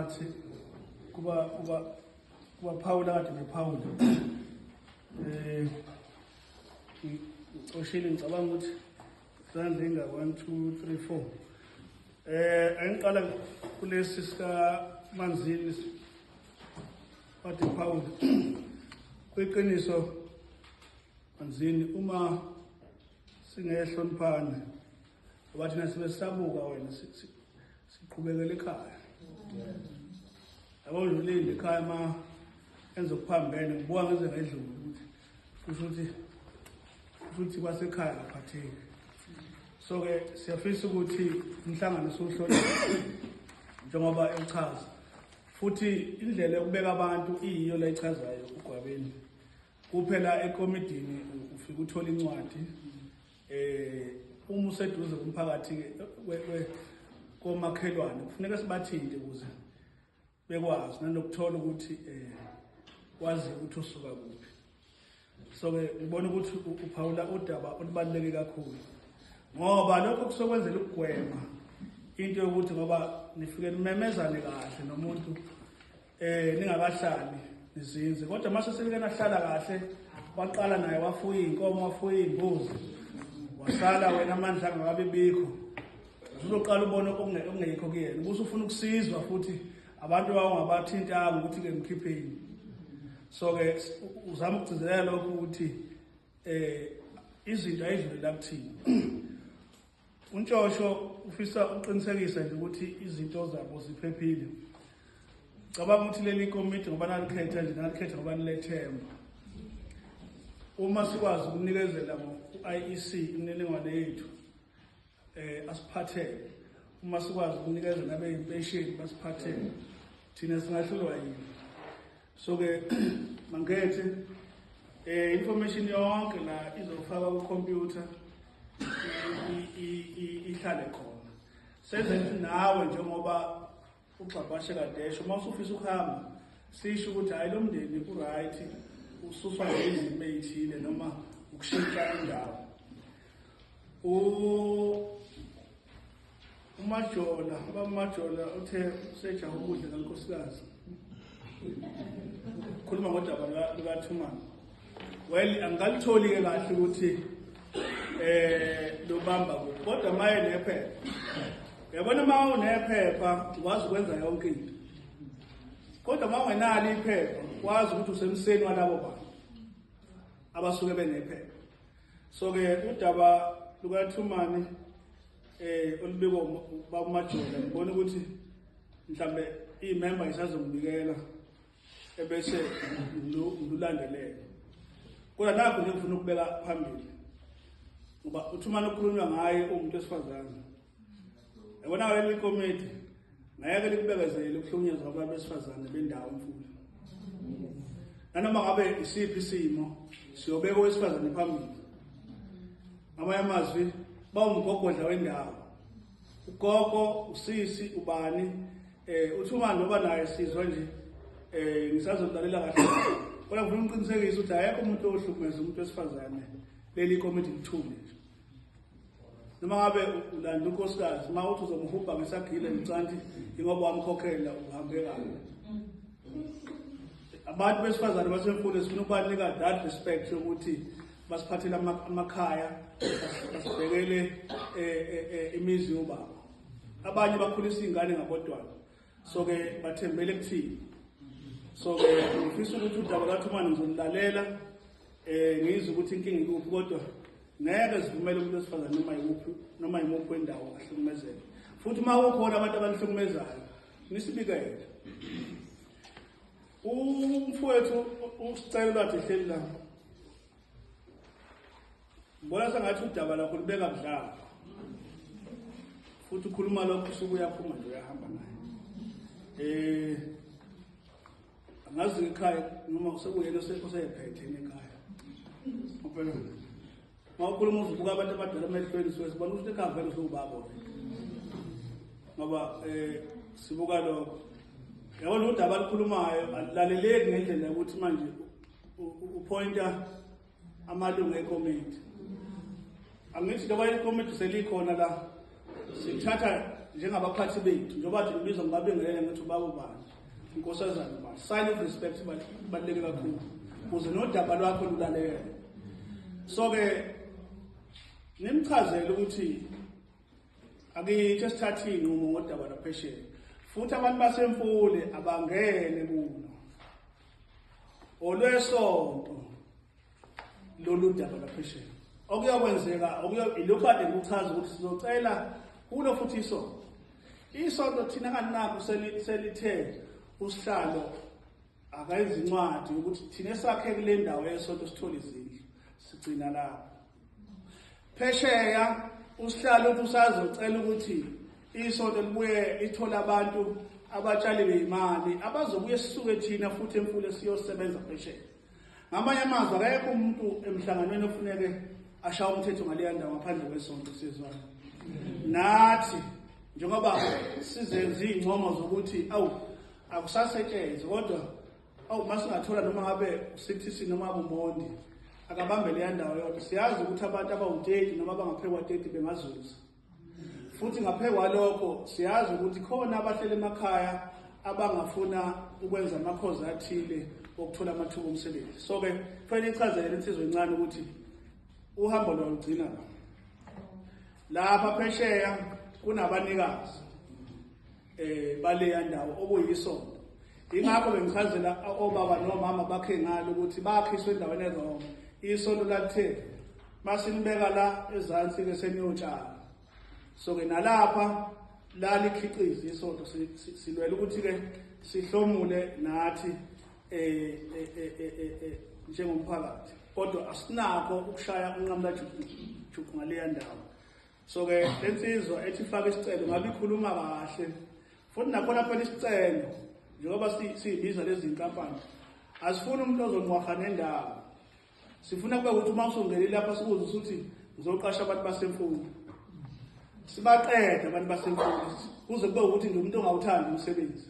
Baphathi kuba kubaphawula kade bephawula. Ngicoshile, ngicabanga ukuthi izandla inga 1 2 3 4. Angiqala kulesi sika Manzini kade phawula. Kwiqiniso Manzini, uma singehloniphane, ngoba thina sibe sisabuka wena, siqhubekele ekhaya, yabo nje, ulinde ekhaya ma enze okuphambene, ngibuka ngize ngedlule ukuthi kusho ukuthi kwasekhaya kaphatheki. So-ke siyafisa ukuthi umhlangano siwuhlole njengoba echaza, futhi indlela yokubeka abantu iyiyo la ichazayo uGwabeni kuphela. Ekomidini ufike uthola incwadi, uma useduze kumphakathi ke komakhelwane, kufuneka sibathinte ukuze bekwazi nanokuthola ukuthi wazi ukuthi usuka kuphi. So ke ngibona ukuthi uphawula udaba olubaluleke kakhulu, ngoba lokho kusokwenzela ukugwema into yokuthi ngoba nifike nimemezane kahle nomuntu ningakahlali nizinze, kodwa mase selike nahlala kahle, waqala naye wafuya iy'nkomo, wafuya iy'mbuzi, wasala wena amandla angakabi bikho, uzoqala ubone okungekho kuyena, ubuse ufuna ukusizwa futhi abantu bawungabathintanga ukuthi-ke mkhipheni. So-ke uzama ukugcizelela lokho ukuthi izinto ayidlulela kuthina. Untshosho ufisa ukuqinisekisa nje ukuthi izinto zabo ziphephile. Cabanga ukuthi leli komiti, ngoba nalikhetha nje, nalikhetha ngoba nilethemba. Uma sikwazi ukunikezela ngo-IEC imininingwane yethu, asiphathele. Uma sikwazi ukunikeza nabe impesheni basiphathele, thina singahlulwa yini? So ke mangekhethe information yonke la izofakwa ku computer, ihlale khona, senze ukuthi nawe njengoba uGxabhashe kadesho, uma usufisa ukuhamba, sisho ukuthi hayi, lo mndeni ku-right, ususwa ngezimo ey'thile noma ukushintsha indawo. UMajola, abaMajola uthe usejaha ukudla kankosikazi, khuluma ngodaba lukaThumani. Well, angikalitholi-ke kahle ukuthi lobamba kuphi, kodwa maye nephepha, uyabona, uma unephepha ukwazi ukwenza yonke into, kodwa uma ungenalo iphepha, wazi ukuthi usemseni walabo bantu abasuke benephepha. So-ke udaba lukaThumani olubikwa ubaba uMajola, ngibona ukuthi mhlambe iy'member isazongibikela ebese ngilulandelele, kodwa nakho nje ngifuna ukubeka phambili, ngoba uThumani okhulunywa ngaye uwumuntu wesifazane. Yabona, leli komiti ngeke likubekezele ukuhlukunyezwa kwabantu besifazane bendawo eMfula. Nanoma ngabe isiphi isimo, siyobeka owesifazane phambili. Ngamanye amazwi, bawumgogodla wendawo, ugogo, usisi, ubani, uThumani, ngoba naye sizwa nje, ngisazolalela kahle, kodwa ngifuna ukuqinisekisa ukuthi ayekho umuntu ohlukumeza umuntu wesifazane leli komiti lithule nje. Noma ngabe ulanda unkosikazi, uma uthi uzomhubha ngesagile ngicanti, ingoba wamkhokhela, uhambe kabi. Abantu besifazane baseMfule sifuna ukubanika that respect yokuthi basiphathele amakhaya, basibhekele imizi yobaba. Abanye bakhulisa iy'ngane ngabodwana, so-ke bathembele kuthini. So-ke ngifisa ukuthi udaba lwaThumani ngizolilalela, ngizwe ukuthi inkinga ikuphi, kodwa ngeke sivumele umuntu wesifazane noma yikuphi, noma yimuphi wendawo ahlukumezeke. Futhi uma kukhona abantu abanihlukumezayo, nisibikele. Umfowethu usicelo lwathi ehleli la, ngibona sengathi udaba lakho lubeka budlala, futhi ukhuluma lokho usuke uyaphuma nje, uyahamba naye. Angazi ekhaya noma sekuyena oseyephethe ekhaya. Phela uma ukhuluma uzibuka abantu abadala emehlweni, suke sibona ukuthi ekhaya vele usewubaba wena, ngoba sibuka lokho. Yabona, udaba alikhulumayo alulaleleki ngendlela yokuthi manje upointa amalungu ekomiti. Angithi njengoba ikomiti selikhona la, sithatha njengabaphathi bethu, njengoba nje ngibizwa ngibabingelele ngithi ubaba ubani, inkosazana ubani. Sign of respect ibaluleke kakhulu ukuze nodaba lwakho lulalele. So-ke nimchazele ukuthi akithi esithathe iy'nqumo ngodaba lwaphesheya, futhi abantu basemfule abangene kulo olwesonto lolu daba lwaphesheya. Okuyokwenzeka ilokhu kade ngikuchaza ukuthi sizocela kulo futhi isonto. Isonto thina kanakho selithe usihlalo akayenza incwadi yokuthi thina esakhe kule ndawo yesonto sithole izindlu, sigcina lapho. Phesheya usihlalo uthi usazocela ukuthi isonto libuye lithole abantu abatshali beyimali abazobuye sisuke thina futhi emfule siyosebenza phesheya. Ngamanye amazwi akekho umuntu emhlanganweni ofuneke ashaye umthetho ngaleya ndawo ngaphandle kwesonto, sizwana. Nathi njengoba sizenza iy'ncomo zokuthi awu akusasetshenzwa, kodwa awu masingathola noma ngabe uCTC noma uMondi akabambe leya ndawo yodwa, siyazi ukuthi abantu abawu-30 noma abangaphekwa 30 bengazuza. Futhi ngaphezu kwalokho siyazi ukuthi khona abahleli emakhaya abangafuna ukwenza amakhozi athile okuthola amathuba omsebenzi. So-ke kufanele ichazele insizwa encane ukuthi uhambo lwalugcina la. Lapha phesheya kunabanikazi baleya ndawo okuyisonto. Ingakho bengichazela obaba nomama bakhe ngalo ukuthi bakhiswe endaweni erong. Isonto lalithe masinibeka la ezansi ke seniyotshala. So ke nalapha lalikhiqiza isonto, silwela ukuthi ke sihlomule nathi njengomphakathi, kodwa asinakho ukushaya unqamula juqu ngaleya ndawo. So ke lensizwa ethi ifake isicelo ngabe ikhuluma kahle, futhi nakhona phela isicelo njengoba siyibiza lezi nkampani, asifuni umuntu ozonqwaha nendawo. Sifuna kube ukuthi uma usungenile lapha sikuze ukuthi ngizoqasha abantu basemfundo, sibaqede abantu basemfundo, kuze kube ukuthi nje umuntu ongawuthandi umsebenzi,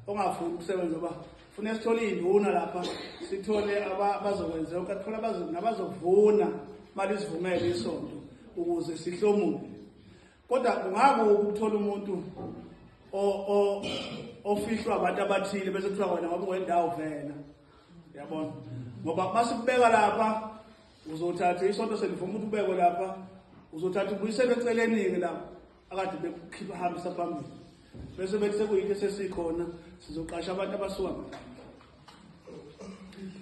ongafuni ukusebenza, ngoba funa sithole iy'nduna lapha, sithole abazokwenza yonke, athole nabazovuna mali isivumele isonto ukuze sihlomule. Kodwa kungakubi ukuthola umuntu ofihlwa abantu abathile bese kuthiwa wena ngoba ungendawo vela, uyabona, ngoba masikubeka lapha uzothatha isonto selivuma ukuthi ubekwe lapha, uzothatha ubuyiselwe eceleni-ke lapha akade bekukhipha hambisa phambili, bese bethi sekuyinto esesikhona sizoqasha abantu abasuka ngaphandle.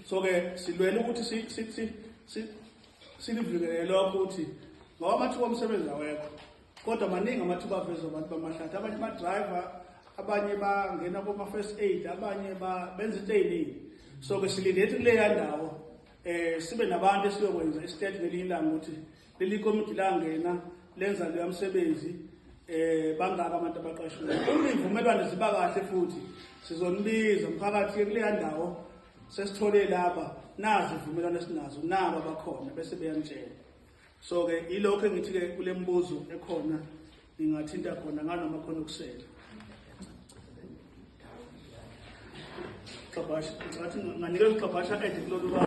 So-ke silwele ukuthi silivikele lokho ukuthi ngoba amathuba omsebenzi awekho, kodwa maningi amathuba avezwa abantu bamahlathi. Abanye ba-driver, abanye bangena kuma-first aid, abanye benza into ey'ningi. So-ke silinde ukuthi kuleya ndawo sibe nabantu esiyokwenza isitethi ngelinye ilanga ukuthi leli komiti langena lenza leya msebenzi, bangaka abantu abaqashiwe. Uma iy'vumelwano ziba kahle futhi sizonibiza mphakathi kuleya ndawo, sesithole laba, nazi ivumelwano esinazo nabo abakhona, bese beyanitshela. So-ke yilokho engithi-ke kule mibuzo ekhona ngingathinta khona nganoma khona ukusela. Xabasha, ngicathi nganikeza uXabasha ede kulolu lwazi.